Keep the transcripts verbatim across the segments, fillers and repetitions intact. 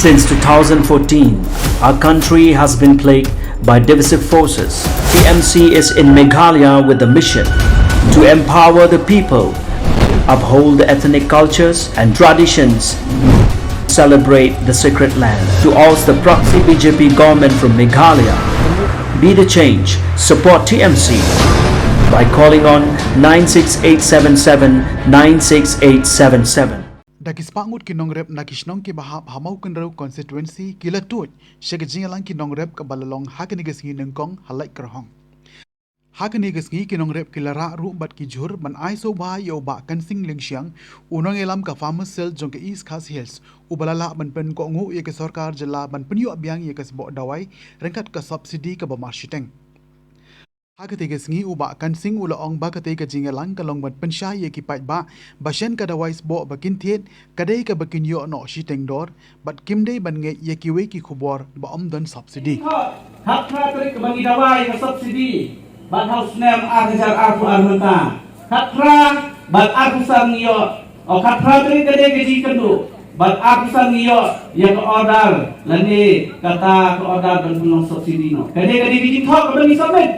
Since two thousand fourteen, our country has been plagued by divisive forces. T M C is in Meghalaya with the mission to empower the people, uphold the ethnic cultures and traditions, celebrate the sacred land. To oust the proxy B J P government from Meghalaya, be the change, support T M C by calling on nine six eight seven seven nine six eight seven seven. Da ki spah ngut ki nongrep na ki shnong kiba hap ha Mawkynrew constituency ki la tuid sha ka jingïalang ki nongrep kaba la long ha kane ka sngi nyngkong ha Laitkyrhong. Ha kane ka sngi ki nongrep ki la rah ruh bad ki jhur ban ai sngewbha ïa u Bah Kansing Lyngshiang, u nongïalam ka Farmers Cell jong ka East Khasi Hills, uba la lah ban pynkohnguh ïa ka sorkar jylla ban pynïoh biang ïa ka sboh dawai ryngkat ka subsidy kaba mar shiteng. Ha katei ka sngi u Bah Kansing u la ong ba katei ka jingïalang ka long ban pynshai ïa ki paidbah ba shen ka dawai sboh ba kin thied ka dei kaba kin ïoh noh shiteng dor bad kim dei ban ngeit ïa kiwei ki khubor ba ym don subsidy. Khatphra tarik kaba ngi dawa ïa ka subsidy bad ha u snem ar hajar arphew ar mynta. Khatphra bad arphew san ngi ïoh. O, khatphra tarik ka dei ka jingkynduh bad arphew san ngi ïoh ïa ka order lane kata ka order ban pynlong subsidy noh. Ka dei ka dei ka jingthoh kaba ngi submit.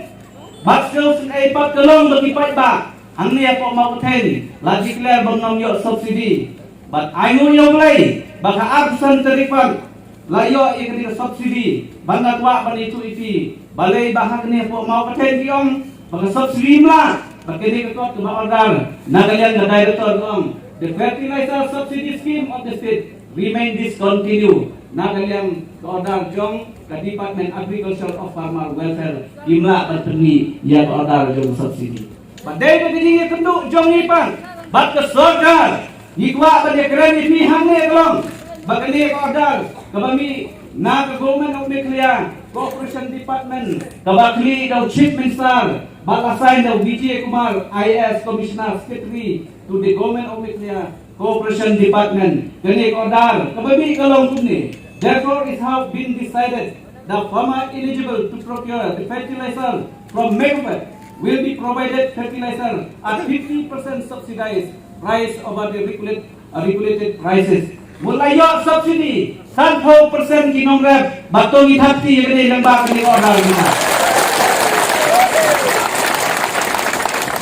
Bad sngewsih ei pat ka long ba ki paidbah hangne hapoh Mawkathen la declare ba ngam ïoh subsidy. Bad ai nguh ïa U Blei ba ka arphew san tarik pat la ïoh ïa kane ka subsidy ban da kwah ban ïathuh ïa phi. Balei ba ha kane hapoh Mawkathen ki ong ba ka subsidy mla, ba kane ka kot kaba order na ka liang ka director ka ong the fertilizer subsidy scheme of the state remain discontinue. Na ka liang ka order jong ka Department Agriculture of Farmer Welfare ki mla ban pynmih ïa ka order jong subsidy. Ba dei da ka jingïakynduh jong ngi pat bad ka sorkar, ngi kwah ban ïakren ïa phi hangne ka long ba kane ka order kaba mih na ka Government of Meghalaya Cooperation Department kaba khlieh da u Chief Minister bad la sign da u Vijay Kumar, I A S Commissioner, Secretary to the Government of Meghalaya Cooperation Department. Kane ka order kaba mih ka long kumne. Therefore, it has been decided the farmer eligible to procure the fertilizer from MECOFED will be provided fertilizer at fifty percent subsidized price over the regulate, uh, regulated prices. Mut la ïoh subsidy sanphew percent ki nongrep, ba to ngi thap ti ïa kane lyngba kane ka order.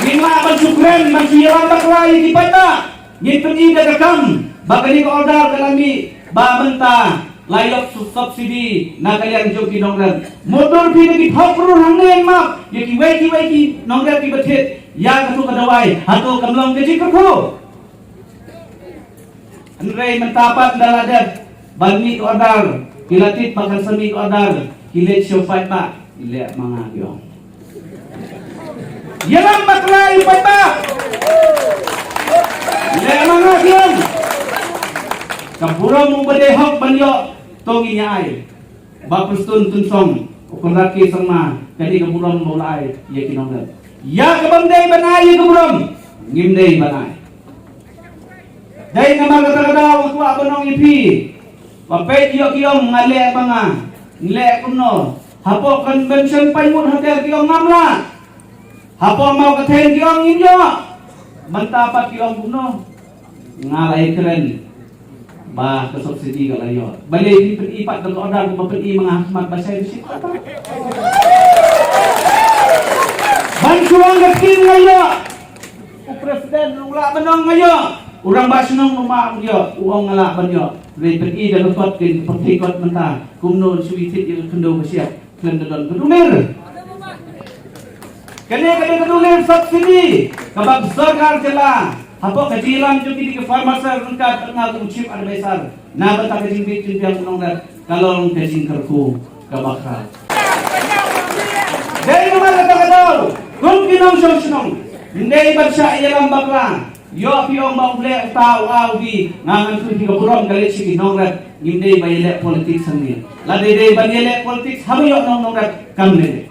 Ngi lah ban shu kren ban shu ïalam bakla ïa ki paidbah. Ngin pyni da ka kam ba kane ka order ka la mih ba mynta la ïoh subsidy na ka liang jong ki nongrep. Mutdur phi da ki phew klur hangne map ïa kiwei kiwei ki nongrep kiba thied ïa kato ka dawai, hato kam long ka jingkyrkhu? Hynrei mynta pat ynda la dep ban mih ka order, ki la tip ba kan sa mih ka order, ki leit sha u paidbah, ki leh ma nga ki ong. Ïalam bakla ïa u paidbah. Leh ma nga ki ong. Ka burom uba dei hok ban ïoh to ngin ïa ai. Bah Prestone Tynsong, u Conrad K Sangma, kane ka burom ba u la ai ïa ki nongrep. Ïa ka bym dei ban ai ïa ka burom, ngim dei ban ai. Dei namar kata ka daw nga kwah ban ong ïa phi ba peit ïoh ki ong nga leh ba nga leh kumno. Hapoh convention Pinewood Hotel ki ong ngam lah. Hapoh Mawkathen ki ong ngim ïoh. Mynta pat ki ong kumno. Nga la ïakren ba ka subsidy ka la ïoh. Balei phi pyni pat da ka order kumba pyni ma nga ha khmat ba shai bishit pat. Ban shu ong ka skim nga ïoh. U president u lah ban ong nga ïoh. U rangbah shnong u ma ong ïoh. U ong nga lah ban ïoh. Balei pyni da ka kot kin pyrthei kot mynta. Kumno shu ïa thied ïa ka khyndew ka shiap. Khlem da don ka dulir. Kane ka dei ka dulir subsidy kaba ka sorkar jylla hapoh ka jingïalam jong kine ki farmer cell ryngkat bad nga kum u chief advisor na bynta ka jingbit jingbiang u nongrep ka long ka jingkyrkhu kaba khraw. Dei namar kata ka daw kum ki nongshong shnong ngim dei ban shah ïalam bakla. Ïoh phi ong ba u leh uta u a u bi, nga ngan khuid phi ka burom ka leit sha ki nongrep, ngim dei ba ïaleh politics hangne. Lada dei ban ïaleh politics haba ïoh nong nongrep kam leh.